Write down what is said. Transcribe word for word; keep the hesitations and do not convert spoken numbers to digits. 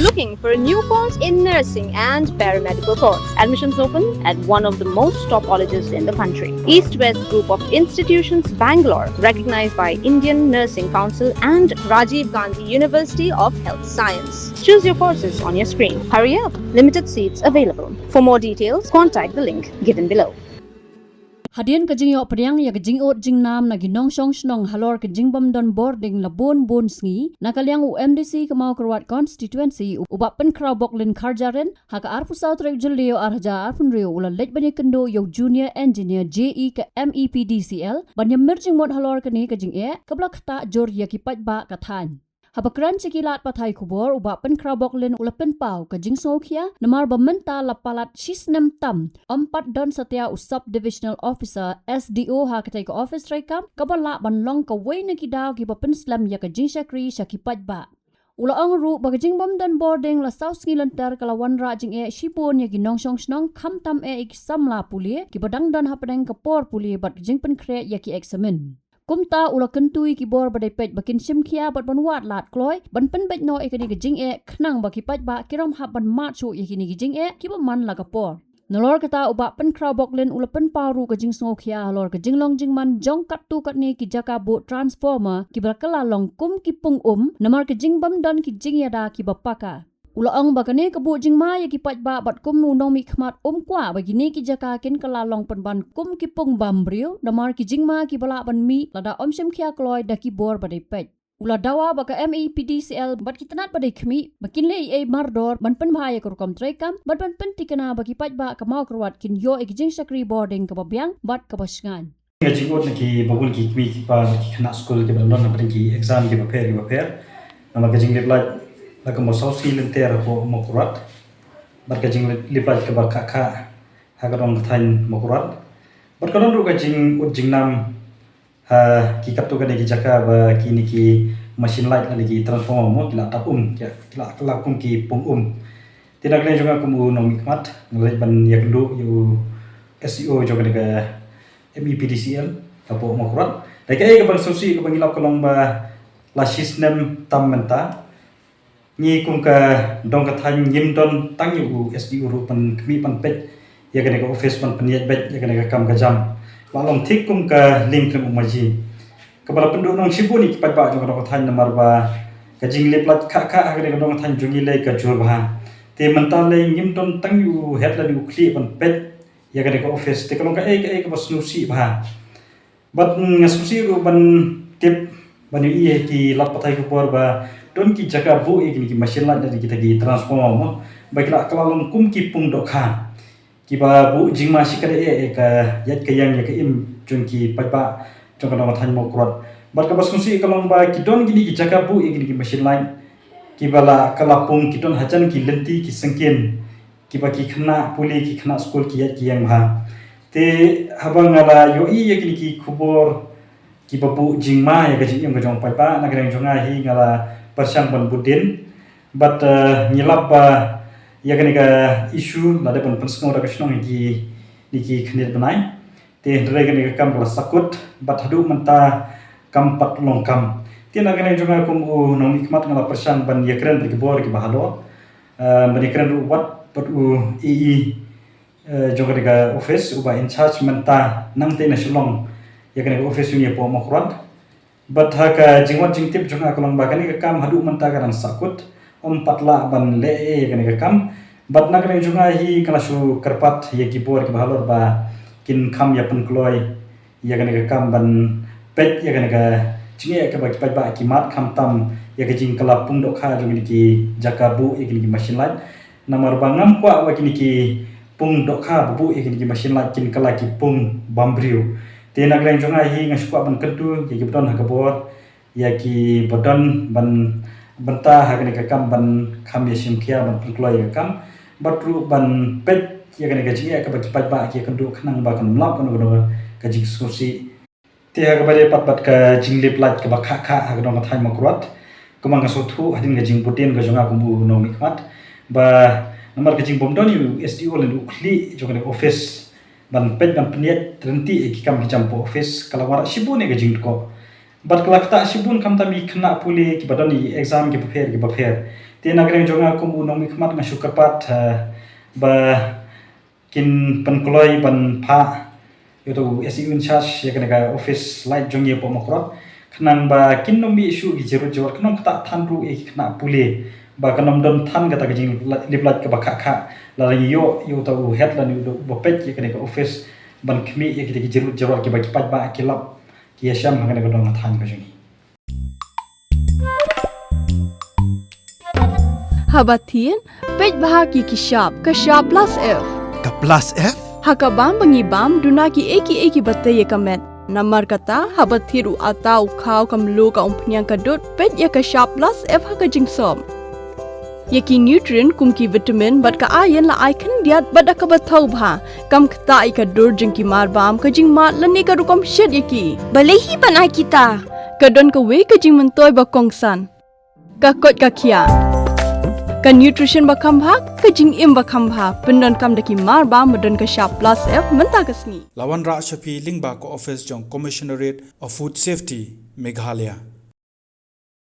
Looking for a new course in nursing and paramedical course? Admissions open at one of the most top colleges in the country. East West Group of Institutions, Bangalore, recognized by Indian Nursing Council and Rajiv Gandhi University of Health Science. Choose your courses on your screen. Hurry up, limited seats available. For more details, contact the link given below. Hadien ka jingïoh pdiang ïa ka jingud jingnam na ki nongshong shnong halor ka jingbym don bording la bun bun sngi, na ka liang u M D C ka Mawkyrwat Constituency, u Bah Pynkhraw Boklin Kharjaren, ha ka arphew saw tarik Jylliew arhajar arphew hynriew u la leit ban ïakynduh ïa u Junior Engineer J E ka M E P D C L ban ïamir jingmut halor kane ka jingeh kaba la ktah jur ïa ki paidbah ka thaiñ. Haba kren sha ki lad pathai khubor, u Bah Pynkhraw Boklin u la pynpaw ka jingsngewkhia namar ba mynta la palat shi snem tam ym pat don satia u Sub Divisional Officer, S D O, ha katei ka office treikam, kaba lah ban long kawei na ki daw kiba pynslem ïa ka jingshakri sha ki paidbah. U la ong ruh ba ka jingbym don bording la saw sngi lynter ka la wanrah jingeh shibun ïa ki nongshong shnong, khamtam eh ïa ki samla pule kiba dang don hapdeng ka por pule bad ka jingpynkhreh ïa ki eksamin. Kumta u la kyntu ïa ki bor ba dei peit ba kin shim khia bad ban wad lad kloi ban pynbeit noh ïa kane ka jingeh, khnang ba ki paidbah kim hap ban mad shuh ïa kine ki jingeh kiba man la ka por. Nalor kata, u Bah Pynkhraw Boklin u la pynpaw ruh ka jingsngewkhia halor ka jinglong jingman jong katto katne ki jaka buh transformer kiba la kylla long kum ki pung um namar ka jingbym don ki jingïada kiba paka. U la ong ba kane ka buh jingma ïa ki paidbah bad kum u nongmihkhmat um kwah ba kine ki jaka kin kylla long pynban kum ki pung bam briew namar ki jingma kiba lah ban mih lada ym shim khia kloi da ki bor ba dei peit. U la dawa ba ka M E P D C L bad ki tnat ba dei khmih ba kin leh ei ei mardor ban pynbha ïa ka rukom treikam bad ban pynthikna ba ki paidbah ka Mawkyrwat kin ïoh ïa ki jingshakri bording kaba biang bad kaba shngaiñ. Ka jingud na ki babun ki kmie ki kpa na ki khynnah skul kiba don hapdeng ki exam kiba pher kiba pher. Namar ka jinglip lait la kumba saw sngi lynter hapoh Mawkyrwat. Bad ka jinglip lait kaba khah khah ha ka dong ka thaiñ Mawkyrwat. Bad ka don ruh ka jingud jingnam ha ki katto katne ki jaka ba kine ki machine light lane ki transformer mo ki la tap um, ki la, ki la, ki la kum ki pung um. Te na ka liang jong nga kum u nongmihkhmat nga leit ban ïakynduh ïa u S D O jong kane ka M E P D C L hapoh Mawkyrwat. Dei kaei kaba sngewsih kaba ngi lap ka long ba la shi snem tam mynta ngi kum ka dong ka thaiñ ngim don tang ïa u S D O ruh ban khmih ban peit ïa kane ka office ban pynïaid beit ïa kane ka kam ka jam. La long thik kum ka lieng tyrem u maji. Kaba la pynduhnong shibun ïa ki paidbah jong ka dong ka thaiñ namar ba ka jinglip lait khah khah ha kane ka dong ka thaiñ jong ngi lei ka jur bha. Te mynta lei ngim don tang ïa u het lane u khlieh ban peit ïa kane ka office. Te ka long kaei kaei kaba sngewsih bha. Bad nga sngewsih ruh ban tip ban ïohi ïa ki lad pathai khubor ba don ki jaka buh ïa kine ki machine light lane kita ki transformer mo ba ki la kylla long kum ki pung dohkha. Kiba buh jingma shikatdei eh ïa ka ïaid ka ïeng ïa ka im jong ki paidbah jong ka dong ka thaiñ Mawkyrwat. Bad kaba sngewsih ka long ba ki don kine ki jaka buh ïa kine ki machine light kiba la kylla pung ki don hajan ki lynti ki syngkien kiba ki khynnah pule ki khynnah skul ki ïaid ki ïeng bha. Te haba nga la ïohi ïa kine ki khubor kiba buh jingma ïa ka jingim ka jong u paidbah, na ka liang jong nga hi nga la pyrshang ban bud dien. Bad eh, ngi lap ba ïa kane ka issue la dep ban pynsngew da ka shnong ïa kine ki khyndiat bnai. Te hynrei kane ka kam ka la sahkut bad haduh mynta kam pat long kam. Te na ka liang jong nga kum u nongmihkhmat nga la pyrshang ban ïakren bad ki bor kiba halor. Eh, ban ïakren ruh wat bad u A E eh, jong kane ka office uba in charge mynta nangta na Shillong ïa kane ka office jong ngi hapoh Mawkyrwat. Bad ha ka jingwad jingtip jong nga ka long ba kane ka kam haduh mynta ka dang sahkut, ym pat lah ban leh ei ei ïa kane ka kam. Bad na ka liang jong nga hi nga la shu kyrpad ïa ki bor kiba halor ba kin kham ïa pynkloi ïa kane ka kam ban peit ïa kane ka jingeh kaba ki paidbah ki mad khamtam ïa ka jingkylla pung dohkha jong kine ki jaka buh ïa kine ki machine light. Namar ba ngam kwah ba kine ki pung dohkha ba buh ïa kine ki machine light kin kylla ki pung bam briew. Te na ka liang jong nga hi nga shu kwah ban kyntu ïa kiba don ha ka bor, ïa kiba don ban bynta ha kane ka kam ban kham ïa shim khia ban pynkloi ïa ka kam bad ruh ban peit ïa kane ka jingeh kaba ki paidbah ki ïakynduh khnang ba kan ym lap kano kano ka jingsngewsih. Te ha kaba ïadei pat bad ka jinglip lait kaba khah khah ha ka dong ka thaiñ Mawkyrwat, kumba nga sngewthuh hadien ka jingbud dien ka jong nga kum u nongmihkhmat ba namar ka jingbym don ïa u S D O lane u khlieh jong kane ka office ban peit ban pynïaid ryntih ïa ki kam ki jam hapoh office ka la wanrah shibun ïa ka jingdkop. Bad ka la ktah shibun khamtam ïa ki khynnah pule kiba don ïa ki exam kiba pher kiba pher. Te na ka liang jong nga kum u nongmihkhmat nga shu kyrpad, eh, ba kin pynkloi ban phah ïa uto u S E O in charge ïa kane ka office light jong ngi hapoh Mawkyrwat, khnang ba kin nym mih shuh ki jingruh jingruh, khnang ktah than ruh ïa ki khynnah pule, ba kan nym don than kata ka jinglip light kaba khah khah. Lada ngi ïoh ïa uto u head lane uba peit ïa kane ka office ban khmih ïa kita ki jingruh jingruh kiba ki paidbah ki lap ki ïashem ha kane ka dong ka thaiñ ka jong ngi. Haba thied, peit bha ki ki shap, ka shap plus F. Ka plus F? Ha ka bam ba ngi bam, duna kiei kiei kiba tei ïa ka met. Namar kata, haba thied u atta, u khaw, ka mluh, ka umphniang, ka dud, peit ïa ka shap plus F ha ka jingsop. Ïa ki nutrient kum ki vitamin bad ka iron la ai khyndiat bad da kaba thaw bha. Kam ktah ïa ka dur jong ki marbam, ka jingmad lane ka rukom shet ïa ki. Balei hi ban ai kita? Ka don kawei ka jingmyntoi ba kongsan. Ka koit ka khiah. Ka nutrition ba kham bha, ka jingim ba kham bha. Pyndonkam da ki marbam ba don ka shap plus F mynta ka sngi. La wanrah sha phi lyngba ka office jong Commissionerate of Food Safety, Meghalaya.